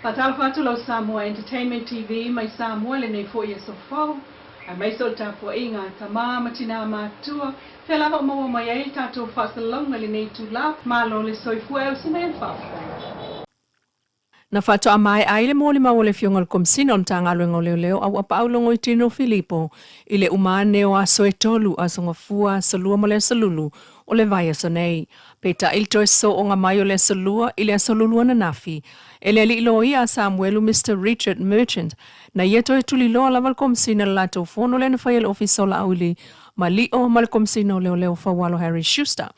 Faatalofa atu lau Samoa Entertainment TV mai Samoa i lenei foi aso fou, aemaise o le tapuaiga a tama ma tinā matutua, fea lava o maua mai ai le tatou faasalalauga i lenei itula, malo le soifua e ausi mai ai le faafetai. Na faatoa maea ai le molimau a le Afioga i le Komesina o le Matagaluega o Leoleo Auapaau Logoitino Filipo i le uma ane o aso e tolu, Aso Gafua, Aso Lua ma le Aso Lulu o le vaiaso nei. Peitai le toe sooga mai o le Aso Lua i le Aso Lulu ananafi e le alii loia a Samuelu Mister Richard Merchant na ia toe tuliloa lava le Komesina i le latou fono lea na faia i le Ofisa o Laauli ma Lio ma le Komesina o Leoleo Faualo Harry Schuster.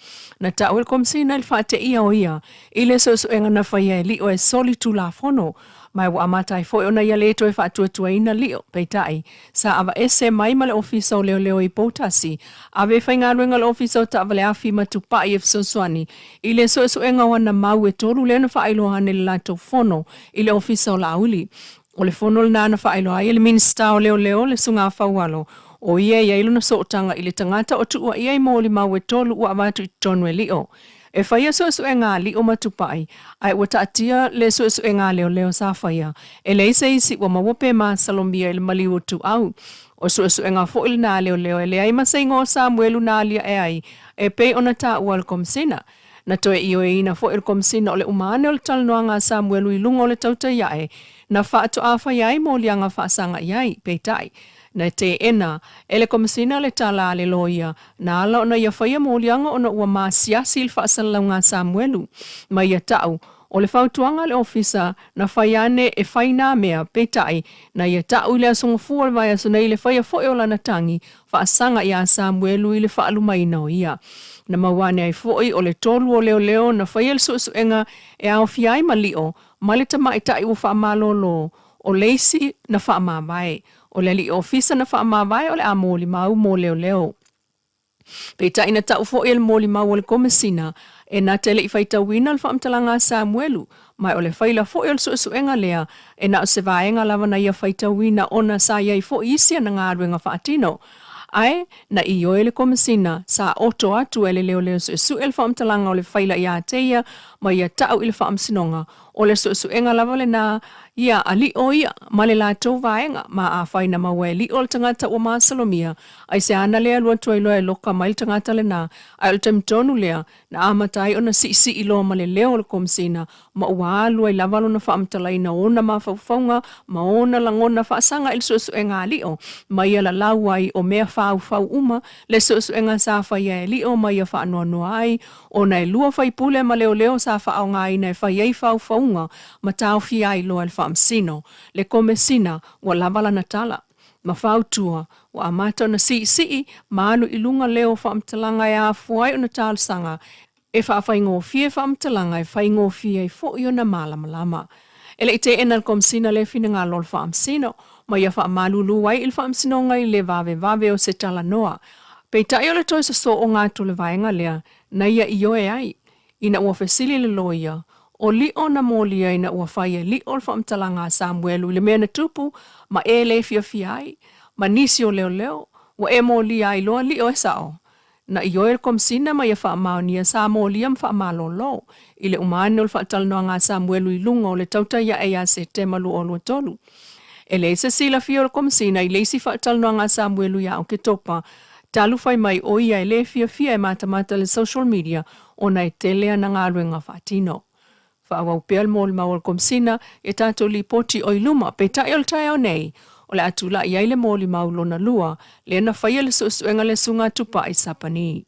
Na tau e le Komesina i le faateia o ia i le suesuega na faia e Lio e soli tulafono, ma ua amata ai foi ona ia le toe faatuatuaina Lio. Peitai, sa aveese mai ma le Ofisa o Leoleo i Poutasi, ave e faigaluega le Ofisa o Taavaleafi ma Tupai e fesoasoani i le suesuega o ana mau e tolu lea na faailoa ane i le latou fono i le Ofisa o Laauli. O le fono lena na faailoa ai e le Minisita o Leoleo le Suga Faualo, o ia e i ai lona sootaga i le tagata o tuuaia i molimau e tolu ua avatu i totonu e Lio. E faia suesuega a Lio ma Tupai, ae ua taatia le suesuega a leoleo sa faia, e leai se isi ua maua pe masalomia i le maliu o Tuau. O suesuega foi lena a leoleo e leai ma se igoa o Samuelu na aliae ai e pei ona taua e le Komesina. Na toe ioeina foi e le Komesina o le uma ane o le talanoaga a Samuelu i luga o le tautai ae na faatoa faia ai moliaga faasaga i ai, peitai, Na teena e le Komesina le tala a le loia, na ala ona ia faia moliaga ona ua maasiasi i le faasalalauga a Samuelu. Ma ia ta'u, o le fautuaga a le Ofisa, na fai ane e fai nā mea, peitai, na ia ta'u i le aso gafua o le vaiaso nei le faia foi o lana tagi faasaga iā Samuelu i le faalumaina o ia. Na maua ane ai foi o le tolu o leoleo na faia le suesuega e aofia ai ma Lio ma le tamaitai ua faamalolo, o le isi na faamavae. O le alii ofisa na faamavae o le a molimau mo leoleo. Peitai na tau foi e le molimau a le Komesina e na te le i faitauina le faamatalaga a Samuelu, ma o le faila foi o le suesuega lea e na o se vaega lava na ia faitauina ona sa i ai foi isi ana galuega faatino. Ae na ioe le Komesina sa oto atu e le leoleo suesue le faamatalaga o le faila iā te ia ma ia tau i le Faamasinoga O le suesuega lava lena ia a Lio ia ma le latou vaega, ma afai na maua e Lio le tagata ua masalomia, aisea ana lea alu atu ai loa e loka mai le tagata lena, ae o le taimi tonu lea na amata ai ona siisii loa ma le leo o le Komesina ma ua alu ai lava lona faamatalaina o ona mafaufauga ma ona lagona faasaga i le suesuega a Lio, ma ia lalau ai o mea faufau uma le suesuega sa faia e Lio ma ia faanoanoa ai Ona e lua faipule ma leoleo sa faaaogaina e fai ai faufauga ma taofia ai loa e le Faamasino, le Komesina ua lava lana tala ma fautua ua amata ona siisii ma alu i luga leo o faamatalaga e afua ai ona talosaga e faafaigofie faamatalaga e faigofie ai foi ona malamalama. E le i teena le Komesina lea finagalo o le Faamasino ma ia faamalulu ai i le Faamasinoga i le vavevave o se talanoa Peitai o le toe sosooga atu o le vaega lea na ia ioe ai, ina ua fesili le loia, o Lio na molia ina ua fai e Lio le faamatalaga a Samuelu i le mea na tupu ma e le fiafia ai, ma nisi o leoleo, ua e molia ai loa Lio e sao. Na ioe le Komesina ma ia faamaonia sa molia ma faamalolo i le uma ane o le faatalanoaga a Samuelu i luga o le tautai ae ia Setema 2023. E leai se silafia o le Komesina i le isi faatalanoaga a Samuelu iā Oketopa, talu fai mai ʻo ia e le fiafia e matamata i le social media ona e tele ana galuega faatino. Faaauau pea le molimau a le Komesina i a tatou lipoti o i luma, peitai o le taeao nei, o le a tulai ai le molimau lona lua lea na faia le suesuega le Susuga Tupai Sapani.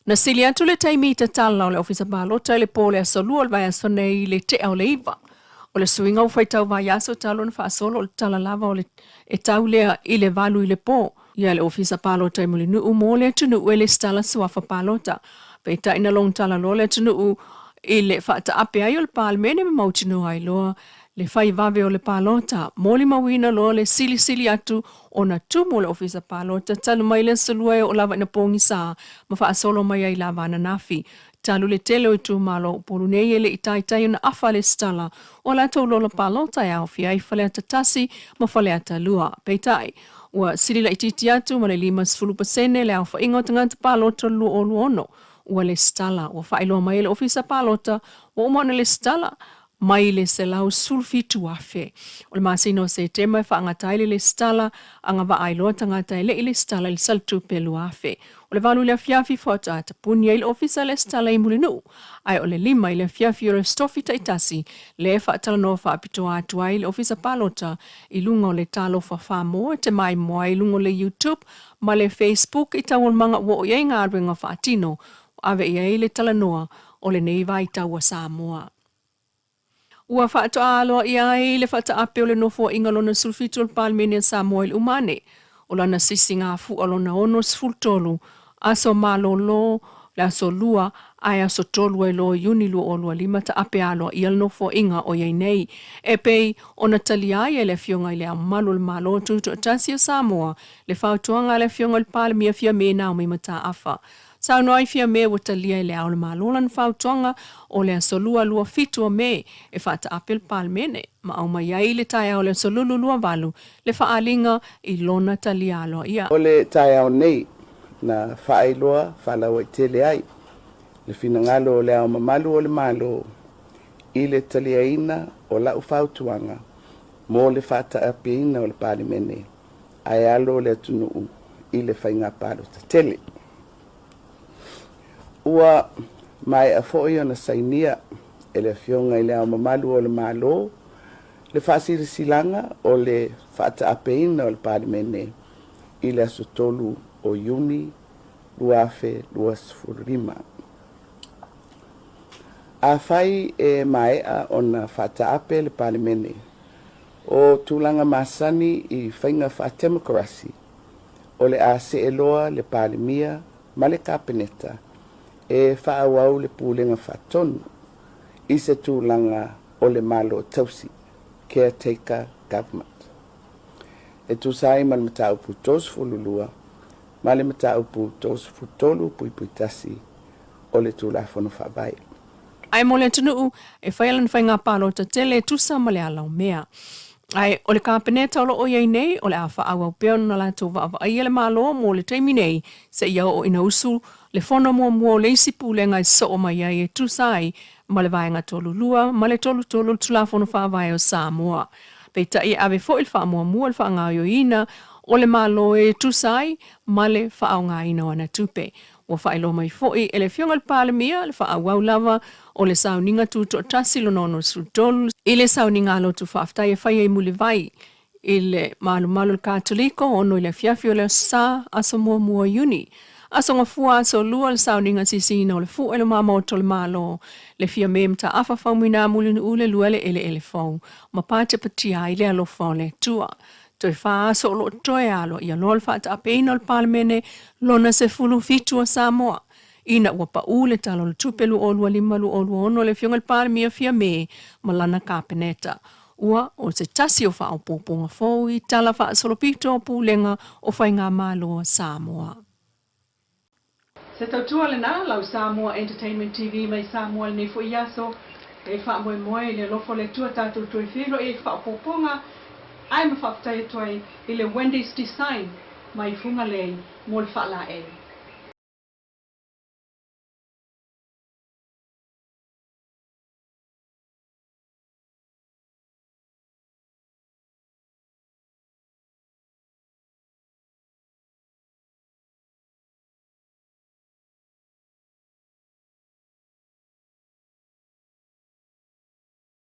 Na sili atu le taimi i tatala o le Ofisa Palota i le po o le Aso Lua o le vaiaso nei i le tea o le iva. O le suiga ua faitau vaiaso talu ona faasolo o le tala lava o le e tau lea i le valu i le po. Ia le Ofisa Palota i Mulinuu mo le atunuu e lesitala suafa palota. Peitai na logotala loa le atunuu i le faataape ai o le Palemene ma mautinoa ai loa le fai vave o le palota, molimauina loa le silisili atu ona tumu o le Ofisa Palota talu mai le aso Lua e oo lava ina pogisa ma faasolo mai ai lava ananafi. Talu le tele o itumalo o Upolu nei e le i taitai ona afa lesitala o a latou lola palota e aofia ai Faleata 1 ma Faleata 2. Peitai, ua sili laitiiti atu ma le 50% le aofaiga o tagata palota o le 2026 ua lesitala. Ua faailoa mai e le Ofisa Palota ua uma ona lesitala. mai le 117,000. O le masina o Setema e faagata ai le lesitala agavaa ai loa tagata e le i lesitala i le saletupe 2000. O le 8 i le afiafi faatoa tapuni ai le ofisa lesitala i Mulinuu, ae o le 5 i le afiafi o le Aso Tofi taitasi le faatalanoa faapitoa atu ai le ofisa palota i luga o le Talofa Samoa e te maimoa ai i luga o le YouTube ma le Facebook i taualumaga ua oo i ai galuega faatino ave i ai le talanoa o lenei vaitau a Samoa. Ua faatoa aloaia ai le faataape o le Nofoaiga lona 17 o le Palemene a Samoa i le uma ane o lana sisigafua lona 63, aso malolo le aso 2 ae aso 3 ai loa o Iuni 2025 taape aloaia le Nofoaiga o i ai nei e pei ona talia ai e le Afioga i Le Ao Mamalu o le Malo Tutoatasi o Samoa le fautuaga a le Afioga i le Palemia Fiame Naomi Mataafa. Saunoa ai Fiame ua talia e Le Ao o le Malo lana fautuaga o le aso 2 27 o Me e faataape le Palemene ma aumai ai i le taeao o le aso Lulu 28 le faaaliga i lona talia aloaia. O le taeao nei na faailoa faalauaitele ai le finagalo o Le Ao Mamalu o le Malo i le taliaina o lau fautuaga mo le faataapeina o le Palemene ae alo le atunuu i le faiga palota tele. Ua maea foi ona sainia e le Afioga i Le Ao Mamalu o le Malo le faasilasilaga o le faataapeina o le Palemene i le aso 3 o Iuni 2025. Afai e maea ona faataape le Palemene, o tulaga masani i faiga faatemokarasi, o le a see loa le Palemia ma le Kapeneta e faaauau le pulega faatonu i se tulaga o le Malo tausi, caretaker government. E tusa ai ma le mataupu 32 ma le mataupu 33.1 o le Tulafono Faavae. Ae mo le atunuu, e fai lana faiga palota tele e tusa ma le alaomea. Ae o le Kapeneta o lo o i ai nei, o le a faaauau pea ona latou vaavaaia le Malo mo le taimi nei seia oo ina usu le fono muamua o le isi pulega e soo mai ai e tusa ai ma le Vaega 32 ma le 33 o le Tulafono Faavae o Samoa. Peitai e ave foi le faamuamua i le faagaoioiina o le Malo e tusa ai ma le faaaogaina o ana tupe. Ua faailoa mai foi e le Afioga i le Palemia le faaauau lava o le sauniga tutoatasi lona 63 i le sauniga a lotu faafetai e fai ai Mulivai i le malumalu o le Katoliko 6 i le afiafi o le Aso Sa, aso muamua o Iuni. Aso Gafua, aso 2 le sauniga sisiina o le fua i le mamaoto o le Malo, le fia me mataafa faumuina Mulinuu le lua le eleele fou ma patepatia ai le alofa o le Atua. Toe fa aso o lo o toe aloaia loa le faataapeina o le Palemene lona 17 o Samoa, ina ua pau le Tala o le Tupe 2025/2026 a le Afioga i le Palemia Fiame ma lana Kapeneta. Ua o se tasi o faaopoopoga fou i tala faasolopito o Pulega o Faigamalo a Samoa. Se tautua lena, lau Samoa Entertainment TV mai Samoa i lenei foi aso. E faamoemoe i le alofa o le Atua tatou toe feiloai ai i faaopoopoga ae ma faafetai atu ai i le Wendy's Design mai Fugalei mo le faalaei.